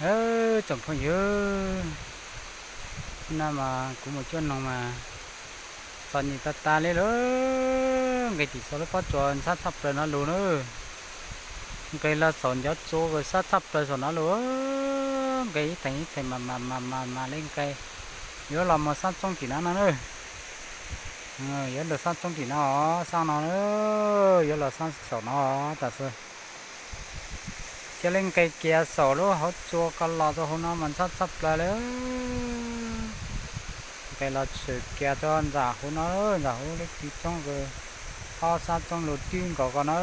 Tsoom phooj ywg, no mas kuv mus cuab noog mas txom nyem tas tas li lawm. Nqis tim saum lub pob tsuas ntxhab tshaj plaws no lug na. Nqis los saum ncov tsua sab tshaj plaws saum no lug. Nqis ib theem ib theem mas mas mas mas mas li nqis. Yuav los mus sab tsoob tim no no na. Yuav los sab tsoob tim no, sab no, yuav los sab saum no tam sim. Cia li nqis kiag saum lub hauv tsua ko los rau hauv no mas ntxhab tshaj plaws li. Nqis los tshwm kiag rau ntxam hauv no, ntxam hauv lub ci tsoob, ob sab tsoob lug tib nkaus ko na.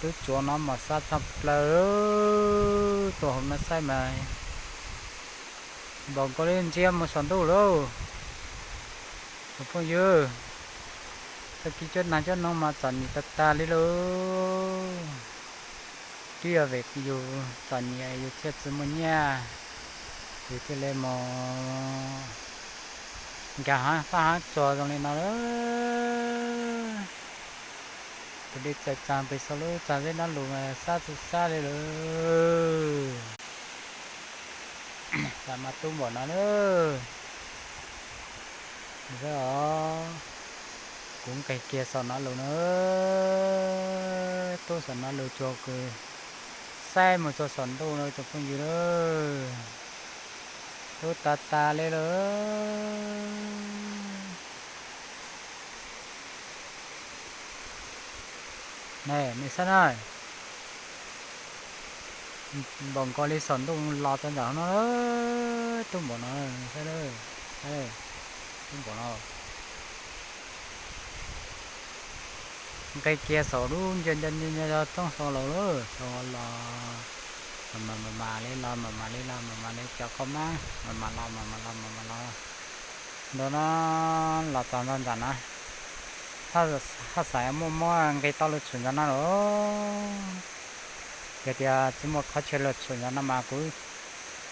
Lub tsuas no mas sab tshaj plaws, tuaj hauv no saib mas npaum nkaus li ntsia mus saum ntuj lauj. Tsoom phooj ywg, txoj kev cuab noog cuab noog mas txom nyem tas tas li lauj. Twb yog vim yus txom nyem yus thiaj tsis muaj nyiaj, yus thiaj li mus nkag fab hav tsuag zoo li no lawm. Kuv li txais tsaag pem saum lub tsaag zeb dab lug mas sab tsis sab li lawm. Tam mas tub npaum no lawm. Kuv nqis kiag saum no lug na, tub saum no lug tsuas kws saib mus txog saum ntuj no tsoom phooj ywg na. Tub tas tas li lawm. Ne, nej saib na, npaum nkaus li saum ntuj los txog ntawm no, tub npaum no, saib, tub npaum no. Nqis kiag saum lub nco nco nco nco roob saud los, saud los, mam mam li los, mam mam li los, mam mam li cov koj mab, mam mam los, mam mam los, mam mam los. Ntu no los txog nto nram no, haj xav muaj muab nqis tau lug tshwm nto no los. Yog tias tsis muaj qhov chaw lug tshwm nto no mas kuv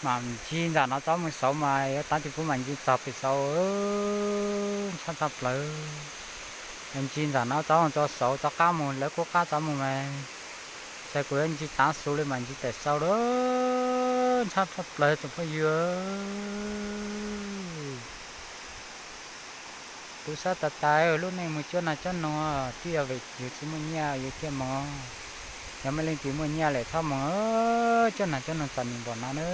mam ncig nram no txog mus saud mas yuav tav tis kuv mam ncig txog pem saud, ntshab tshaj plaws. Ncig nram no txog mus txog saud, txog qab mus lawv kuj qab txog mus mas, ces kuv yuav ncig tav xu li mam ncig tawm saud lawm, ntshab tshaj plaws tsoom phooj ywg. Tub sab tas tas, lub neej mus cuab noog cuab noog, twb yog vim yus tsis muaj nyiaj yus thiaj mus. Yog muaj leej twg muaj nyiaj lawm txhob mus cuab noog cuab noog txom nyem npaum no na.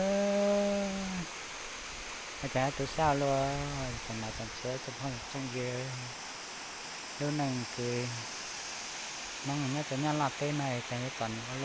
Ces tub sab luaj, tsoom nam tsoom txiv tsoom phooj tsoom ywg, lub neej kws Hmoob nyob rau Nyab Laj teb no ces yuav txom nyem ua